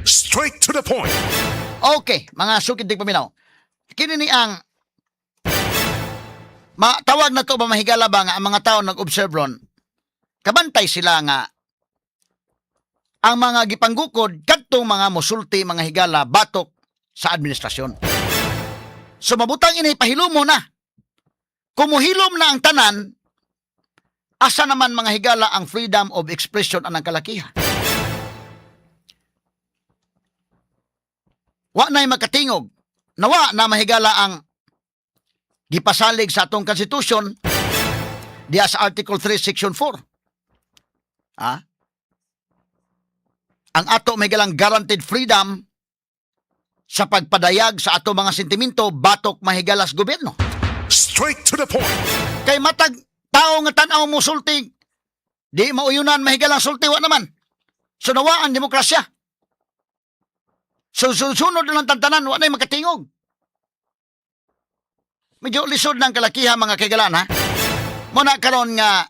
Straight to the point. Okay, mga sukid tigpaminaw. Kini ni ang matawag na to ba, mahigala ba, nga ang mga tao nag-observe ron, kabantay sila nga ang mga gipanggukod kadtong mga musulti, mga higala, batok sa administrasyon. So mabutang ini pahilumo na. Kung muhilom na ang tanan, asa naman, mga higala, ang freedom of expression anang kalakiha? Wa na'y makatingog. Nawa na, mahigala, ang gipasalig sa atong konstitusyon diya sa Article 3, Section 4. Ah? Ang ato may galang guaranteed freedom sa pagpadayag sa ato mga sentimento batok, mahigala, sa gobyerno. Straight to the point. Kay matag tao nga tan-aw mo sulti, di mauyunan, mahigalang sulti, wa naman. So nawa ang demokrasya. So sunod na lang tantanan, wa na'y makatingog. Medyo lisod ng kalakiha, mga kaigalan, ha. Muna karon nga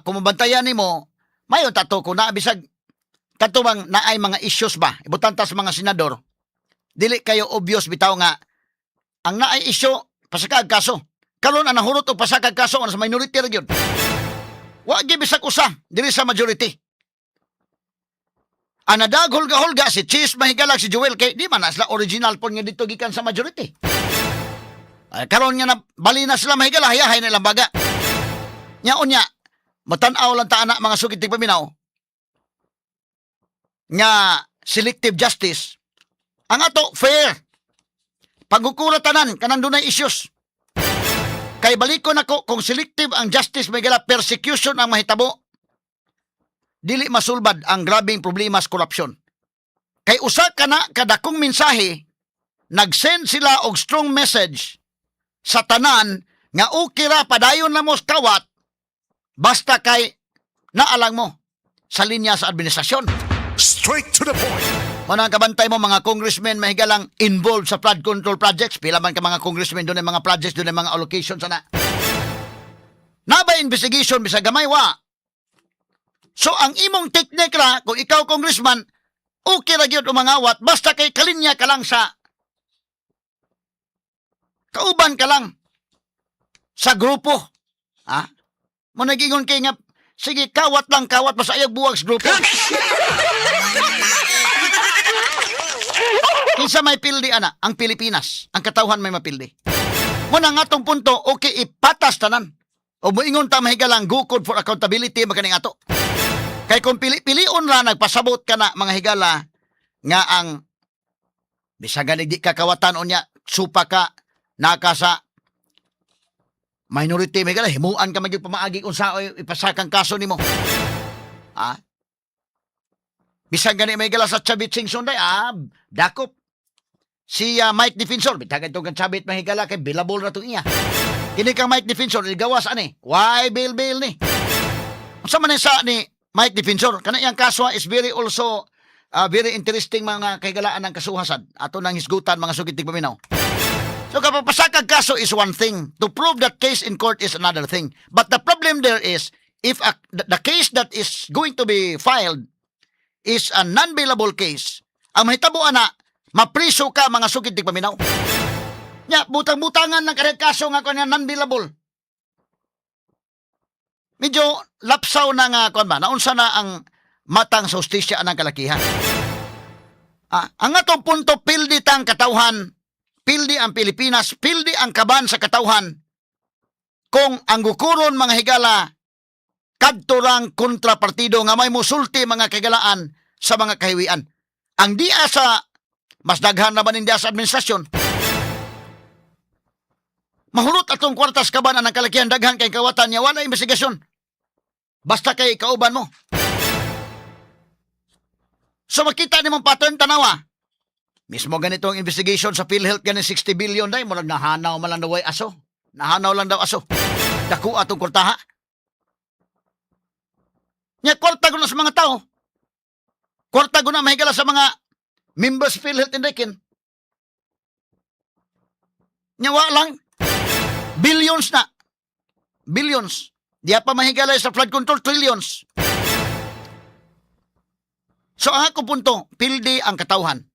kung mabantayan nimo, mayo tato ko na bisag kato bang naay mga issues ba ibutan ta sa mga senador, dili kayo obvious bitaw nga ang naay issue, pasakag kaso. Karon ang nahurot og pasakag kaso ang sa minority ra gyud. Wa gyud bisag usa diri sa majority. Ang nadaghulga-hulga si Chiz, mahigalag, si Joel, kay di man na sila original po nga dito gikan sa majority. Ay, karon nga na bali na sila, mahigala, hayahay na ilang baga. Nya unya, matan-aw lang ta ana, mga sukid tigpaminaw, nga selective justice. Ang ato fair. Pagukura tanan kanang dunay issues. Kay balikon nako, kung selective ang justice, mahigala, persecution ang mahitabo. Dili masulbad ang grabing problema sa korupsyon. Kay usa ka na kadakong mensahe, nag-send sila og strong message sa tanan nga okay ra, padayon na mo sa kawat basta kay naalang mo sa linya sa administrasyon. Straight to the point. Mao nang kabantay mo mga congressmen, mahigalang, involved sa flood control projects. Pila man ka mga congressmen doon mga projects, doon mga allocations ana. Naa ba investigation bisag gamay? Wa. So ang imong technique ra kung ikaw congressman, okay ra gyud umangawat basta kay kalinya ka lang sa kauban ka lang sa grupo. Ha? Mo nagingon kay nga sige, kawat lang kawat basta ayaw buwag sa grupo. Kinsa may pildi ana? Ang Pilipinas. Ang katawhan may mapildi. Mo na nga atong punto, okay ipatas tanan. O moingon ta, mahigalang, gukod for accountability makaning ato. Kay kung pili-pilion ra, nagpasabot ka na, mga higala, nga ang bisag gani di ka kawatan unya supa ka naka sa minority, may higala, himuan ka magyud pamaagi kung sa ipasakang kaso nimo. Ah? Bisag gani, may higala, sa Chavit Singson day, dakop. Si Mike Defensor, bitag itong kang Chavit, mahigala, kay bailable ra tong iya. Kini kang Mike Defensor, gawas ani. Why bail bail ni? Unsa man ni sa ni Mike Defensor? Kana iyang kaso is very also very interesting, mga kahigalaan, ng kasuhasan. Ato nang hisgutan, mga sugid tigpaminaw. So kapag pasakag kaso is one thing, to prove that case in court is another thing. But the problem there is if the case that is going to be filed is a non-bailable case, ang mahitabo ana, mapriso ka, mga sugid tigpaminaw. Nya, butang-butangan ng kareg kaso nga kuan nga non-bailable. Medyo lapsaw na nga kuan ba, naunsa na ang matang sa hustisya anang kalakihan. Ah, ang atong punto, pildi tang katawhan, pildi ang Pilipinas, pildi ang kaban sa katawhan. Kung ang gukuron, mga higala, kadto rang kontrapartido nga may musulti, mga kagalaan, sa mga kahiwian. Ang diya sa mas daghan naman diya sa administrasyon. Mahulot atong kwartas kaban ang kalakihan, daghan kay kawatan niya, wala investigasyon. Basta kay kauban mo. So makita nimong pattern, tanawa. Mismo ganito ang investigation sa PhilHealth ganin 60 billion day, murag nahanaw man lang daw ay aso. Nahanaw lang daw aso. Dako atong kwartaha. Nya kwarta ko na sa mga tao. Kwarta ko na, mahigala, sa mga members PhilHealth and. Nya wa lang billions na. Billions. Diya pa, mahigala, sa flood control, trillions. So ang akong punto, pildi ang katawhan.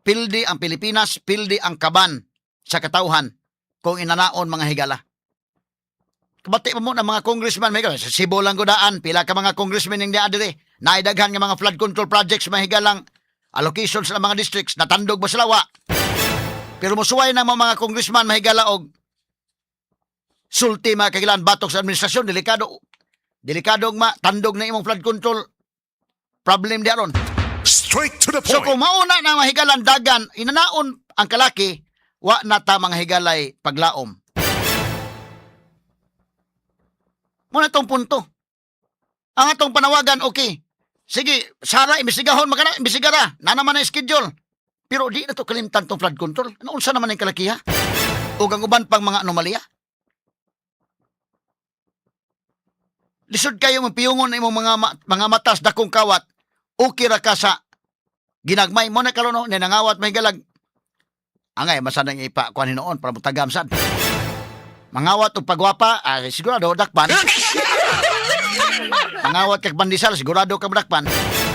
Pildi ang Pilipinas, pildi ang kaban sa katawhan kung inanaon, mga higala. Kabati pa mo ng mga congressman, may sa Cebu lang gudaan, pila ka mga congressman yung diya diri. Naidaghan nga mga flood control projects, mga higalang allocations sa mga districts, natandog ba sa lawa. Pero musuway na mga congressman, mahigala og sulti, mga kagilan, batok sa administrasyon, delikado. Delikado ma, tandog na imong flood control problem di aron. Straight to the So point. kung mauna na mahigalan dagan, inanaon ang kalaki, wa na ta mga higalay paglaom. Muna itong punto. Ang atong panawagan, okay. Sige, Sara, imbestigahon, makana, imbestigara. Na naman ang schedule. Pero di na to kalimtan tong flood control. Ano unsa naman ang kalakiha? O ang uban pang mga anomalya? Lisod kayo mapiyungon na imong mga matas dakong kawat. Okay ra ka sa ginagmay mo na karon, no, ninangawat may galag. Angay masanang ipa kuan hinuon para mutagam sad. Mangawat og pagwapa, ah, sigurado dakpan. Mangawat kag pandesal, sigurado ka madakpan.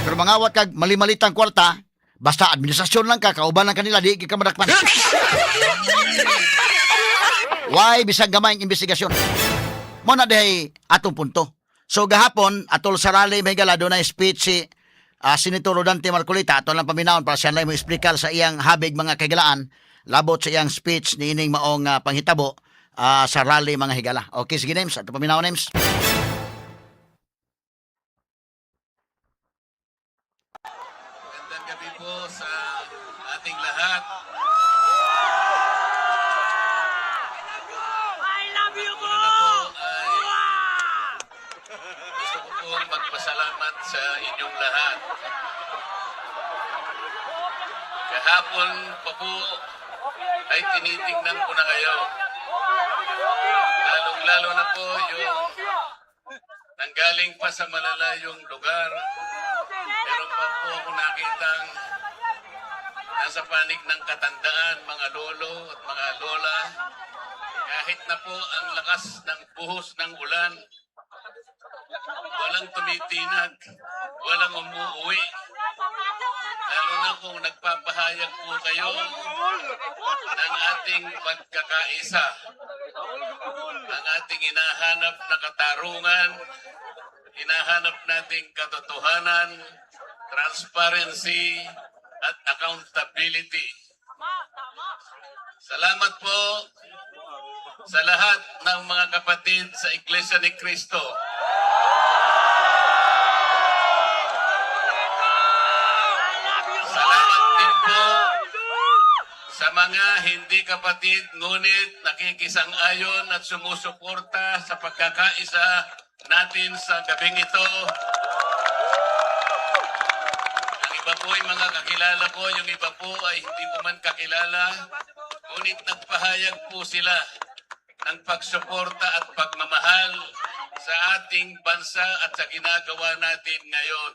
Pero mangawat kag malimalitang kwarta, basta administrasyon lang ka, kauban lang kanila, di ka madakpan. Why bisag gamay ang investigasyon? Mo na dihay atong punto. So gahapon atol sa rally, may gala, doon na speech si Senator Rodante Marcoleta. Ato lang paminawon para siya lang mo explicar sa iyang habig, mga kagilaan, labot sa iyang speech niining maong panghitabo sa rally, mga higala. Okay, sige names, ato paminawon names. Magandang gabi po sa ating lahat. I love you po! Una na po ay gusto ko po magpasalamat sa inyong lahat. Kahapon pa po ay tinitingnan ko na kayo. Lalong-lalo na po yung nanggaling pa sa malalayong lugar. Meron pa po ako nakitang nasa panig ng katandaan, mga lolo at mga lola. Kahit na po ang lakas ng buhos ng ulan, walang tumitinag, walang umuuwi. Lalo na kung nagpapahayag po kayo ng ating pagkakaisa, ang ating hinahanap na katarungan, hinahanap nating katotohanan, transparency, at accountability. Salamat po sa lahat ng mga kapatid sa Iglesia ni Cristo. Salamat din po sa mga hindi kapatid ngunit nakikisang-ayon at sumusuporta sa pagkakaisa natin sa gabing ito. Ang iba po ay mga kakilala ko, yung iba po ay hindi ko man kakilala. Ngunit nagpahayag po sila ng pagsuporta at pagmamahal sa ating bansa at sa ginagawa natin ngayon.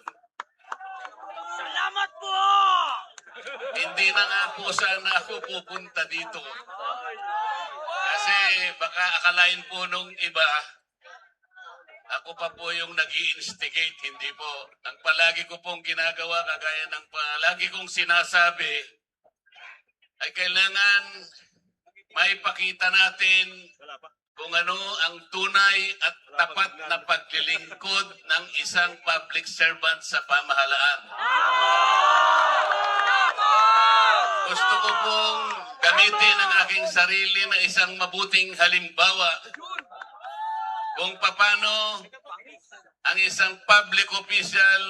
Salamat po! Hindi na nga po sana ako pupunta dito. Kasi baka akalain po nung iba, ako pa po yung nag instigate, hindi po. Ang palagi ko pong ginagawa, kagaya ng palagi kong sinasabi, ay kailangan maipakita natin kung ano ang tunay at tapat na paglilingkod ng isang public servant sa pamahalaan. Gusto ko pong gamitin ang aking sarili na isang mabuting halimbawa kung paano ang isang public official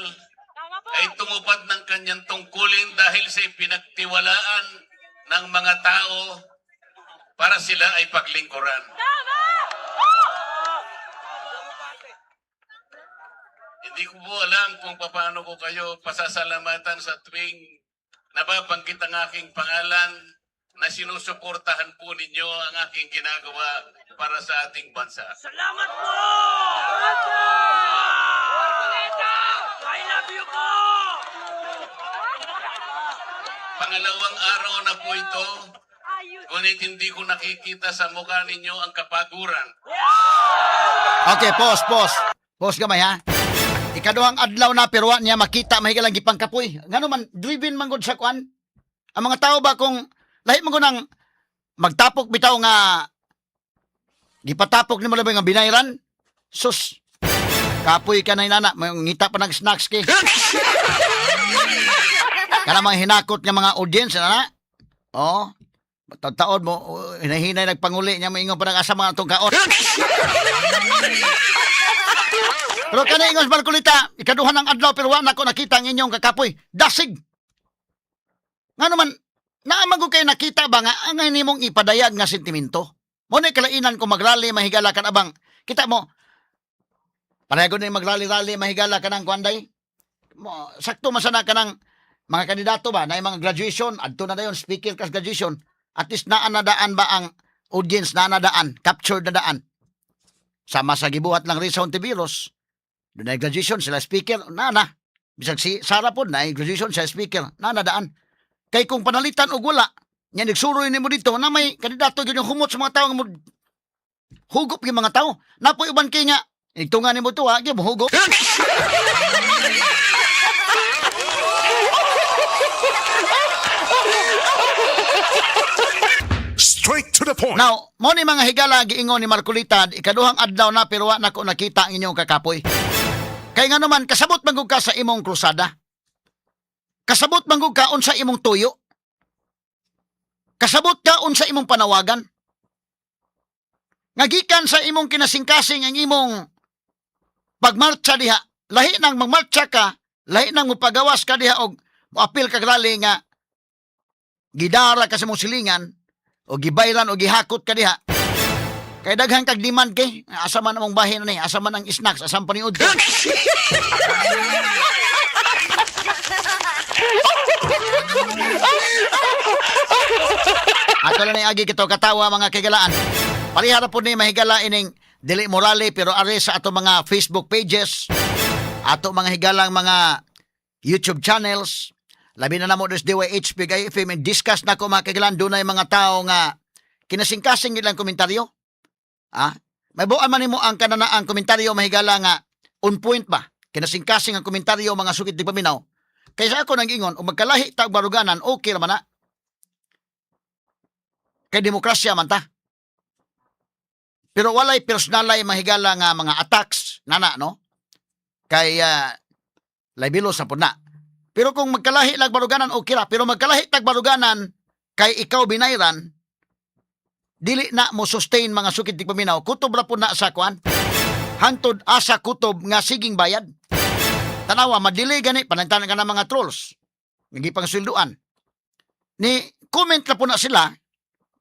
ay tumupad ng kanyang tungkulin dahil sa pinagtiwalaan ng mga tao para sila ay paglingkuran. Hindi ko po alam kung paano ko kayo pasasalamatan sa tuwing nababanggit ang aking pangalan na sinusuportahan po ninyo ang aking ginagawa para sa ating bansa. Salamat po! I love you po! Pangalawang araw na po ito, ngunit hindi ko nakikita sa mukha ninyo ang kapaguran. Okay, pause, pause. Pause gamay ha. Ikaduhang adlaw na pero wa niya makita mahigalang gipangkapoy. Ngano man driven man gud sa kuan. Ang mga tao ba kung lahi man gud ang magtapok bitaw nga gipatapok nimo labi nga binayran? Sus. Kapoy ka na inana, may ngita pa nag snacks kay. Kana mga hinakot nga mga audience na. Oh. Taod mo, oh, hinahinay nagpanguli niya moingon pa nag asa mga atong kaon. Pero kana ingon sa Marcolita, ikaduha ng adlaw pero wa na ko nakita ang inyong kakapoy. Dasig. Ngano man naa man gud kay nakita ba nga ang nimong ipadayag nga sentimento? Mo na kalainan ko magrally mahigala kan abang. Kita mo, pareho na magrally-rally mahigala kanang kuanday. Mo sakto man sana kanang mga kandidato ba na mga graduation adto na dayon speaker kas graduation, at least naa na daan ba ang audience, naa na daan, captured na daan, sama sa gibuhat lang Risa Hontiveros. Doon ay graduation sila speaker na na. Bisag si Sara pod na graduation sila speaker na na daan. Kay kung panalitan og wala, nya nagsuroy nimo dito na may kandidato gyud yung humot sa mga tao nga mo hugup yung mga tao. Napoy uban kay nga igtungan nimo to ha, gyud mo hugup. Straight to the point. Now, mo ni mga higala giingon ni Marcolita, ikaduhang adlaw na pero wa nako nakita ang inyong kakapoy. Kay nga naman kasabot man gud ka sa imong krusada. Kasabot man gud ka unsa imong tuyo. Kasabot ka unsa imong panawagan. Nga gikan sa imong kinasingkasing ang imong pagmarcha diha, lahi nang magmarcha ka, lahi nang mupagawas ka diha og moapil ka rally nga gidara ka sa imong silingan o gibayran o gihakot ka diha. Kay daghan kag demand kay asa man among bahin ni, asa man ang snacks, asa man paniud. Ato lang ni agi kito katawa, mga kagalaan. Parehara po ni mahigala ining dili morale pero are sa ato mga Facebook pages, ato mga higalang mga YouTube channels, labi na namo des DYH Big FM and discuss na ko, mga kagalaan, dunay mga tao nga kinasingkasing ilang komentaryo. Ah, may buwan man nimo ang kananaang komentaryo, mahigala, nga on point ba? Kinasingkasing ang komentaryo, mga sukit di paminaw. Kaysa ako nang ingon, o magkalahi ta og baruganan, okay ra man na. Kay demokrasya man ta. Pero walay personalay mahigala nga mga attacks nana, no? Kay libelo sa pud na. Pero kung magkalahi lag baruganan, okay ra, pero magkalahi tag baruganan kay ikaw binayran, dili na mo sustain, mga sukit di paminaw. Kutob ra pud na sa kuan. Hantod asa kutob nga siging bayad. Tanawa madili gani panantan ka ng mga trolls. Nga gipang swelduan. Ni comment ra pud na sila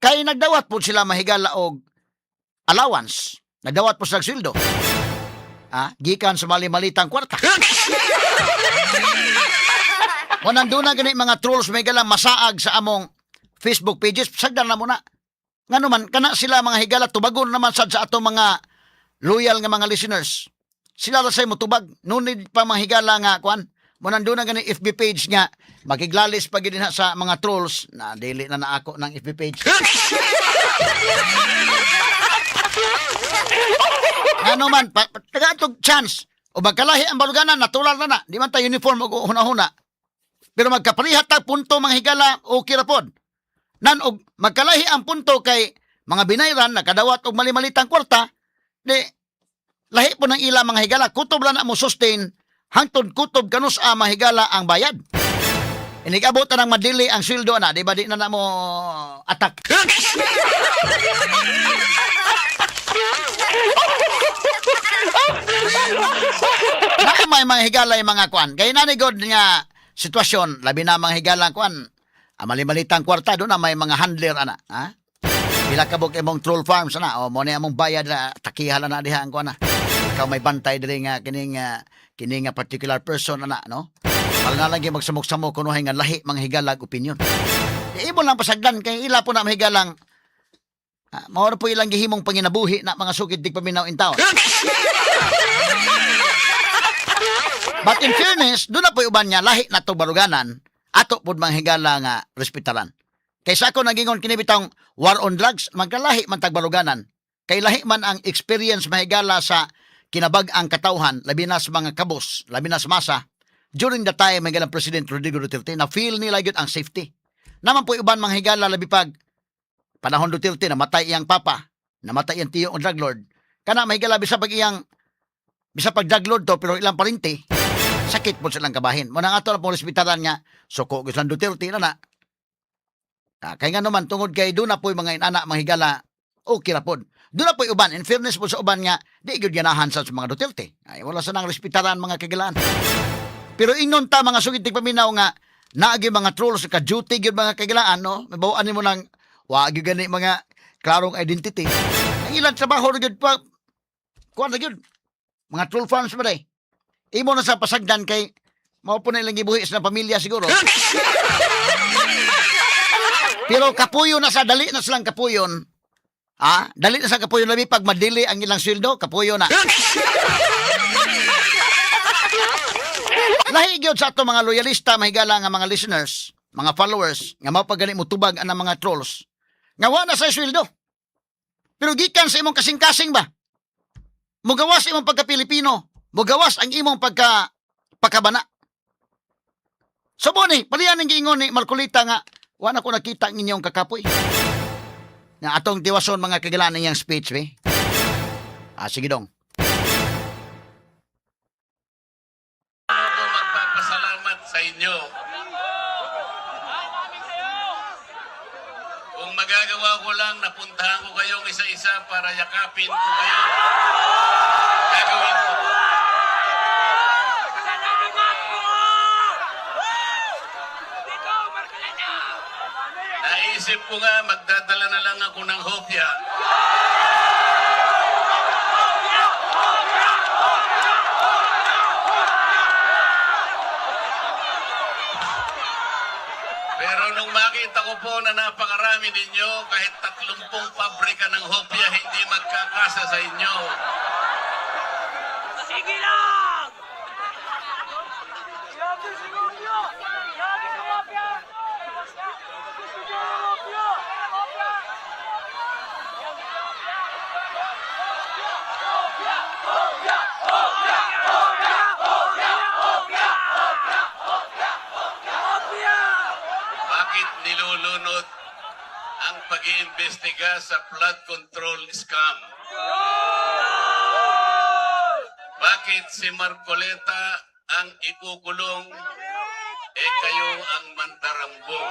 kay nagdawat po sila mahigala og allowance. Nagdawat po sila og sweldo. Ah, gikan sa mali-malitang kwarta. Mo nanduna gani mga trolls may gala masaag sa among Facebook pages, sagdan na mo na. Ngano man kana sila mga higala tubagon naman sad sa ato mga loyal nga mga listeners. Sila ra say motubag, no need pa mga higala nga kuan. Mo nanduna gani FB page nga makiglalis pa gid na sa mga trolls na dili na na ako ng FB page. Ngano man pa, taga atog chance o magkalahi ang baruganan, natural na na. Di man ta uniform og huna-huna. Pero magkapareha ta punto, mga higala, okay ra pod. Nan og magkalahi ang punto kay mga binayran nakadawat og mali-malitang kwarta, di lahi po ng ila, mga higala, kutob ra na mo sustain hangtod kutob kanus a mahigala ang bayad. Inig-abot na ng madili ang sweldo na, di ba di na na mo attack? Na may mga higala yung mga kuan. Kaya nani god nga sitwasyon, labi na mga higala kuan, ang mali-malitang kwarta doon na may mga handler ana, ha? Pila ka buk imong troll farms ana, o mo ni among bayad na takiha na diha ang kuan na. Ikaw may bantay diri nga kining nga particular person ana, no? Para na lang gyud magsamok-samok kunuhay nga lahi mga higalag opinion. Di imo lang pasagdan kay ila po na mahigalang mao ra po ilang gihimong panginabuhi na, mga sukid di paminaw in town. But in fairness, doon na po uban niya, lahi na to baruganan, ato pod mga higala nga respetaran. Kaysa ako nagingon kini bitong war on drugs, magkalahi man tag baruganan. Kay lahi man ang experience mahigala sa Kinabag ang katawhan, labi na sa mga kabos, labi na sa masa, during the time mga President Rodrigo Duterte, na feel nila gyud ang safety. Naman po uban mga higala, labi pag panahon Duterte, namatay iyang papa, namatay iyang tiyo ang drug lord. Kana mahigala bisa pag iyang bisa pag drug lord to pero ilang parinti, sakit po silang kabahin. Mo na nga ato na pong respetaran nga suko gyud sa Duterte na na. Ah, kay nga naman tungod kay doon na po yung mga inana mga higala, okay ra pod. Doon na po yung uban, in fairness po sa uban nga di gyud ganahan sa mga Duterte. Ay wala sa nang respetaran mga kagilaan. Pero inon ta mga sugid tigpaminaw nga naagi mga trolls ka duty gyud mga kagilaan, no. Mabawaan nimo nang wa gyud gani mga klarong identity. Ang ilang trabaho ra gyud pa kuan ra gyud. Mga troll farms ba day? Imo na sa pasagdan kay mao po na ilang gibuhi sa pamilya siguro. Pero kapuyo na sa dali na silang kapuyon. Ah, dali na sa kapuyon labi pag madili ang ilang sweldo, kapuyo na. Lahi gyud sa ato mga loyalista, mahigala nga mga listeners, mga followers, nga mao pa gani motubag ang mga trolls. Nga wa na sa sweldo. Pero gikan sa imong kasing-kasing ba? Mugawas imong pagka-Pilipino, mugawas ang imong pagkabana. So ni, palian ang giingon ni Marcoleta nga wa na ko nakita ang inyong kakapoy. Na atong tiwason mga kagilaan iyang speech, be. Ah, sige dong. Ako magpapasalamat sa inyo. Kung magagawa ko lang, napuntahan ko kayong isa-isa para yakapin ko kayo. Gagawin ko po. Salamat po! Dito, Marcoleta! Naisip ko nga, magdadala na lang ako ng hopya. Pero nung makita ko po na napakarami ninyo, kahit 30 pabrika ng hopya hindi magkakasa sa inyo. Sige lang! Bakit nilulunod ang pag-iimbestiga sa flood control scam? Bakit si Marcoleta ang ikukulong, eh kayo ang mandarambong?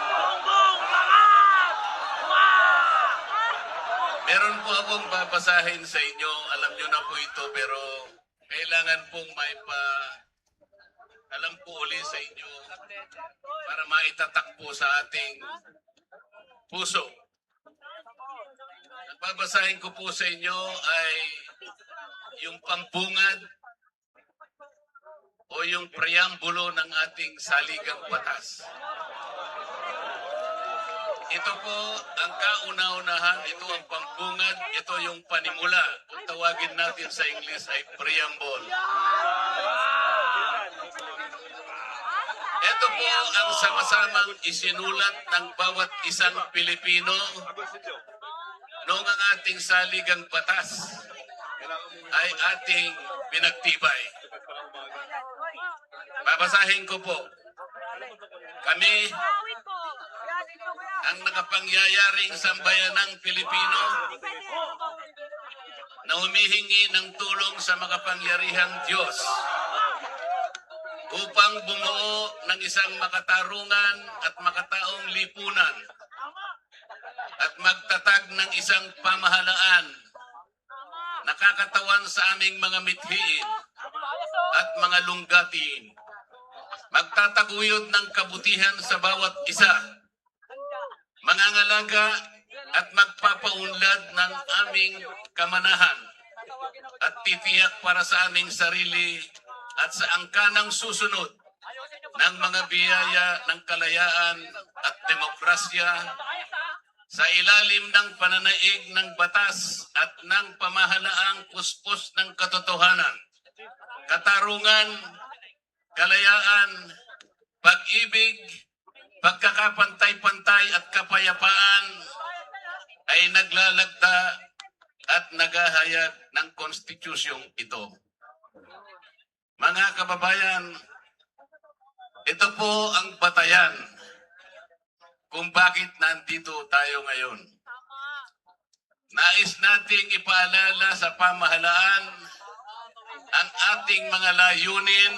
Bongbong, bangat! Wah! Meron po akong babasahin sa inyo. Alam nyo na po ito pero kailangan pong may pa alam po uli sa inyo para maitatak po sa ating puso. Ang babasahin ko po sa inyo ay yung pambungad o yung preambulo ng ating saligang batas. Ito po ang kauna-unahan, ito ang pambungad, ito yung panimula. Kung tawagin natin sa English ay preamble. Ito po ang sama-samang isinulat ng bawat isang Pilipino noong ang ating saligang batas ay ating pinagtibay. Babasahin ko po. Kami, ang nakapangyayaring sambayanang Pilipino na humihingi ng tulong sa makapangyarihang Diyos upang bumuo ng isang makatarungan at makataong lipunan at magtatag ng isang pamahalaan nakakatawan sa aming mga mithiin at mga lunggatiin. Magtataguyod ng kabutihan sa bawat isa, mangangalaga at magpapaunlad ng aming kamanahan at titiyak para sa aming sarili at sa angkanang susunod ng mga biyaya ng kalayaan at demokrasya sa ilalim ng pananaig ng batas at ng pamahalaang puspos ng katotohanan, katarungan. Kalayaan, pag-ibig, pagkakapantay-pantay at kapayapaan ay naglalagda at naghahayag ng konstitusyong ito. Mga kababayan, ito po ang batayan kung bakit nandito tayo ngayon. Nais nating ipaalala sa pamahalaan ang ating mga layunin,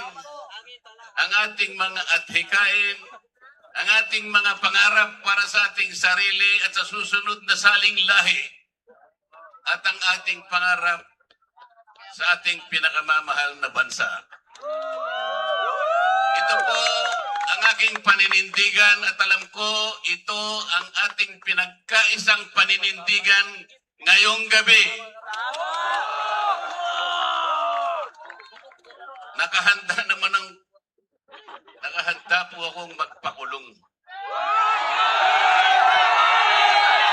ang ating mga adhikain, ang ating mga pangarap para sa ating sarili at sa susunod na saling lahi at ang ating pangarap sa ating pinakamamahal na bansa. Ito po ang aking paninindigan at alam ko ito ang ating pinagkaisang paninindigan ngayong gabi. Nakahanda naman ang nakahanda po akong magpakulong.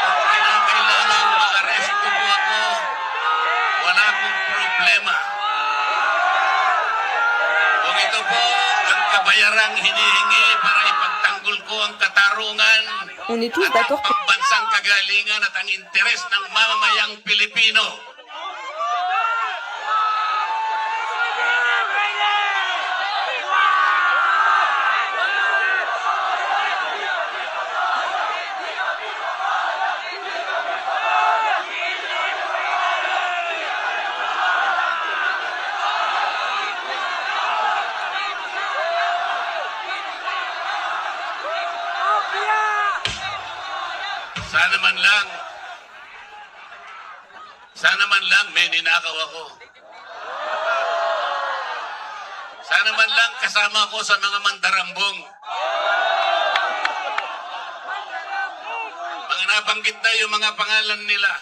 Kung kinakailangan maaresto po ako, wala pong problema. Kung ito po ang kabayarang hinihingi para ipagtanggol ko ang katarungan On est tous at ang d'accord pour pambansang kagalingan at ang interes ng mamamayang Pilipino. Sana man lang, sana man lang may ninakaw ako. Sana man lang kasama ko sa mga mandarambong. Mga nabanggit na yung mga pangalan nila.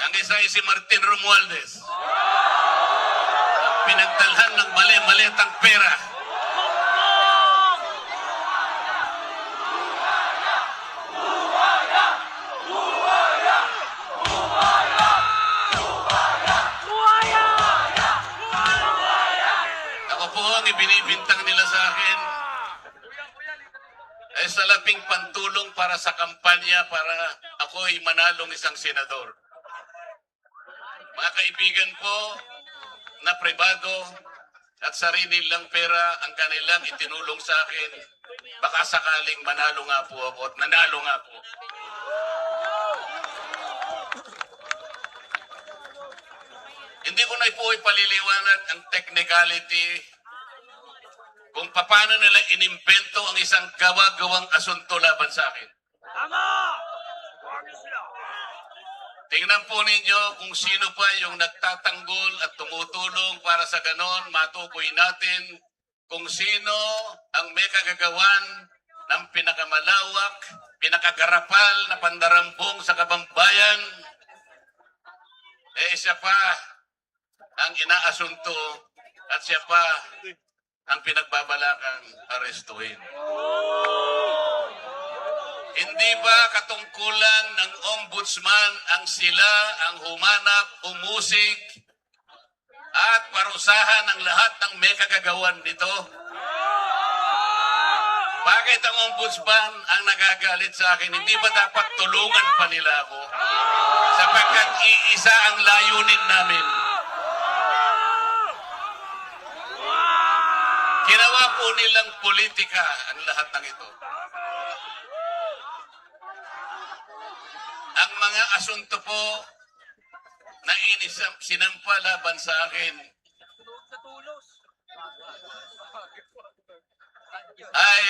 Ang isa ay si Martin Romualdez. Ang pinagdalhan ng mali-maletang pera. Ako po ang ibinibintang nila sa akin ay salaping pantulong para sa kampanya para ako'y manalong isang senador. Mga kaibigan po na pribado at sarili lang pera ang kanilang itinulong sa akin. Baka sakaling manalo nga po ako at nanalo nga po. Hindi ko na po ipaliliwanag ang technicality kung paano nila inimbento ang isang gawa-gawang asunto laban sa akin. Tama! Sila. Tingnan po ninyo kung sino pa yung nagtatanggol at tumutulong para sa ganon matukoy natin kung sino ang may kagagawan ng pinakamalawak, pinakagarapal na pandarambong sa kabambayan. Eh siya pa ang inaasunto at siya pa ang pinagbabalakang arestuhin. Hindi ba katungkulan ng ombudsman ang sila ang humanap, umusig, at parusahan ang lahat ng may kagagawan nito? Bakit ang ombudsman ang nagagalit sa akin? Hindi ba dapat tulungan pa nila ako? Sapagkat iisa ang layunin namin. Ginawa po nilang politika ang lahat ng ito. Ang mga asunto po na sinampa laban sa akin ay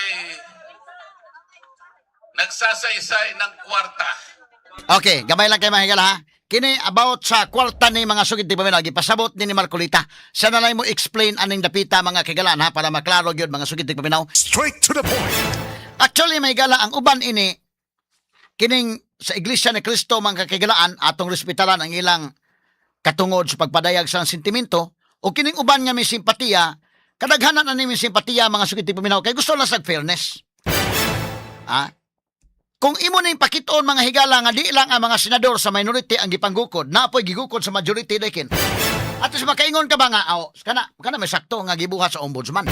nagsasaysay ng kwarta. Okay, gamay lang kay mga higala ha. Kini about sa kwarta ni mga sugid di paminaw, gipasabot ni ni Marcolita. Sana lang mo explain aning dapita mga kigalan ha para maklaro gyud mga sugid di paminaw. Straight to the point. Actually may gala ang uban ini kining sa Iglesia ni Cristo mga kakigalaan atong respetaran ang ilang katungod sa pagpadayag sa sentimento o kining uban nga may simpatiya kadaghanan na ni may simpatiya mga sugid di paminaw kay gusto lang sa fairness. Ah, kung imo ning pakiton mga higala nga di lang ang mga senador sa minority ang gipanggukod, napoy gigukod sa majority dakin. At least makaingon ka ba nga, aw, kana, kana may sakto nga gibuhat sa ombudsman.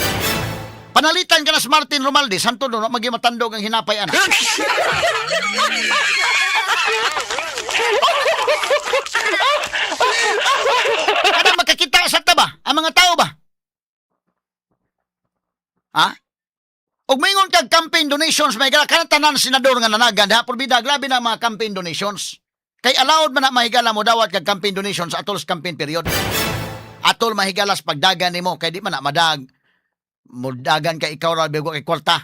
Panalitan ka na si Martin Romualdez, hantod no, magi matandog ang hinapay ana. Kana makakita sa ta ba? Ang mga tao ba? Ha? Og maingon kag campaign donations, may gala kanang tanan senador nga nanagan ha, porbida grabe na mga campaign donations. Kay allowed man na mahigala mo dawat kag campaign donations atol sa campaign period. Atol mahigalas pagdagan nimo kay di man na madag mudagan ka ikaw ra bigwa kay kwarta.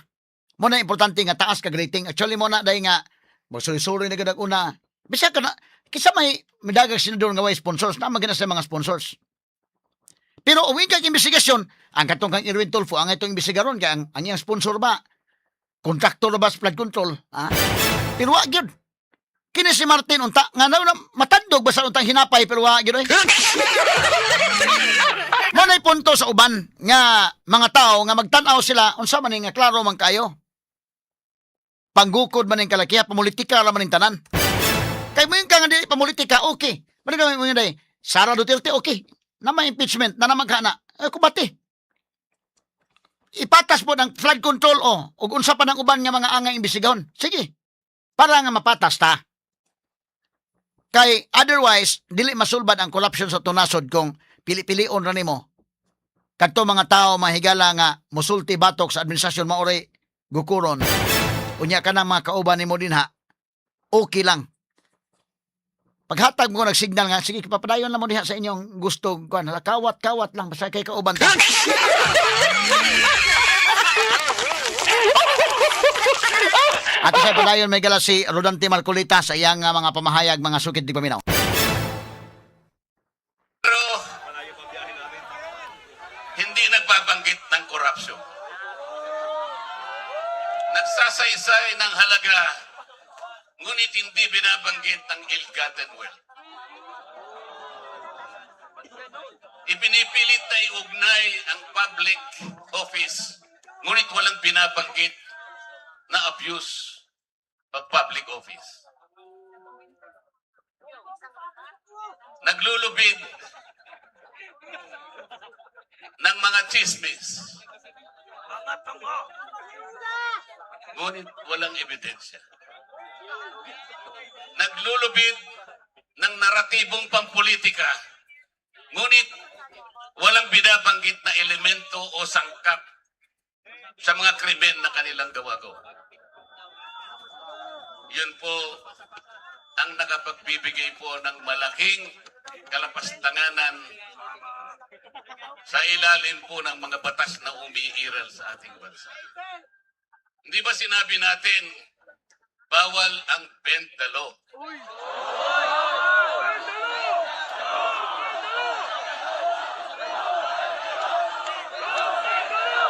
Mo na importante nga taas kag rating. Actually mo na dai nga mosuy-suroy na gud ang una. Bisag ka na kisa may midagang senador nga way sponsors na magina sa mga sponsors. Pero uwi kag investigasyon, ang katong kang Erwin Tulfo, ang itong imbestigaron kay ang iyang sponsor ba kontraktor ba sa flood control, ha? Pero wa gyud. Kini si Martin unta nga na matandog basta untang hinapay pero wa gyud oy. Mo na'y punto sa uban nga mga tao nga magtan-aw sila unsa man ni nga klaro man kayo. Panggukod man ning kalakiha, pamulitika ra man ning tanan. Kay mo yung ka nga di pamulitika, okay. Mali mo yung day, Sara Duterte, okay. Na may impeachment, na naman ka na. Eh, kubati. Ipatas po ng flood control o ug unsa pa ng uban nga mga angay imbestigahon. Sige. Para nga mapatas ta. Kay otherwise dili masulbad ang corruption sa tunasod kung pili-pilion ra nimo. Kadto mga tao mahigala nga musulti batok sa administrasyon maoray gukuron. Unya ka na mga kauban nimo dinha. Okay lang. Paghatag mo nagsignal nga sige papadayon lang mo diha sa inyong gusto kuan kawat kawat lang basta kay kauban ta. At sa padayon may gala si Rodante Marcolita sa iyang mga pamahayag mga sukit di paminaw. Pero hindi nagbabanggit ng corruption. Nagsasaysay ng halaga, ngunit hindi binabanggit ang ill-gotten wealth. Ipinipilit na iugnay ang public office, ngunit walang binabanggit na abuse of public office. Naglulubid ng mga chismis, Mga tungo! ngunit walang ebidensya. Naglulubid ng naratibong pampolitika, ngunit walang binabanggit na elemento o sangkap sa mga krimen na kanilang gawa-gawa. Yun po ang nakapagbibigay po ng malaking kalapastanganan sa ilalim po ng mga batas na umiiral sa ating bansa. Hindi ba sinabi natin, bawal ang bend the law?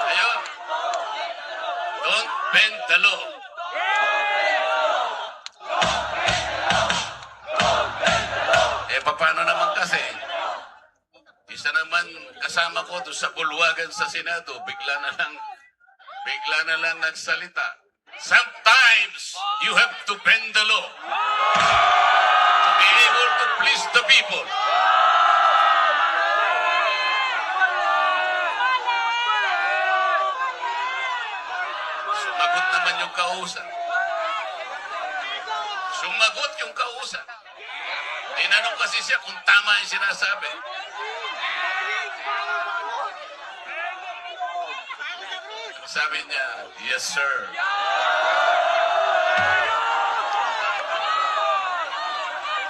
Ayun. Don't bend the law. Eh, paano naman kasi? Isa naman kasama ko doon sa bulwagan sa Senado, bigla na lang nagsalita. Sometimes you have to bend the law to be able to please the people. Sumagot naman yung kausap. Sumagot yung kausap. Tinanong kasi siya kung tama yung sinasabi. Sabi niya, "Yes, sir."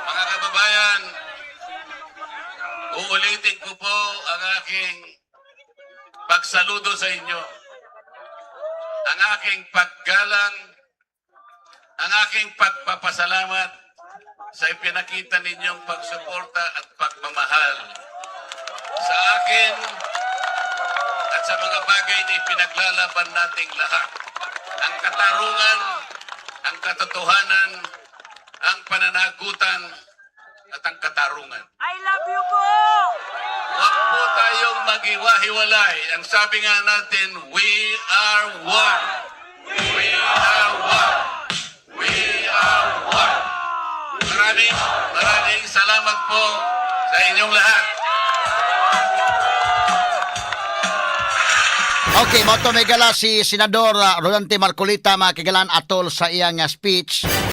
Mga kababayan, uulitin ko po ang aking pagsaludo sa inyo, ang aking paggalang, ang aking pagpapasalamat sa ipinakita ninyong pagsuporta at pagmamahal sa akin at sa mga bagay na ipinaglalaban nating lahat. Ang katarungan, ang katotohanan, ang pananagutan, at ang katarungan. I love you po! Huwag po tayong maghiwa-hiwalay. Ang sabi nga natin, we are one. We are one. We are one. Maraming, maraming salamat po sa inyong lahat. Okay, mao to, mga higala, si Senador Rodante Marcoleta, mga kahigalaan, atol sa iyang speech.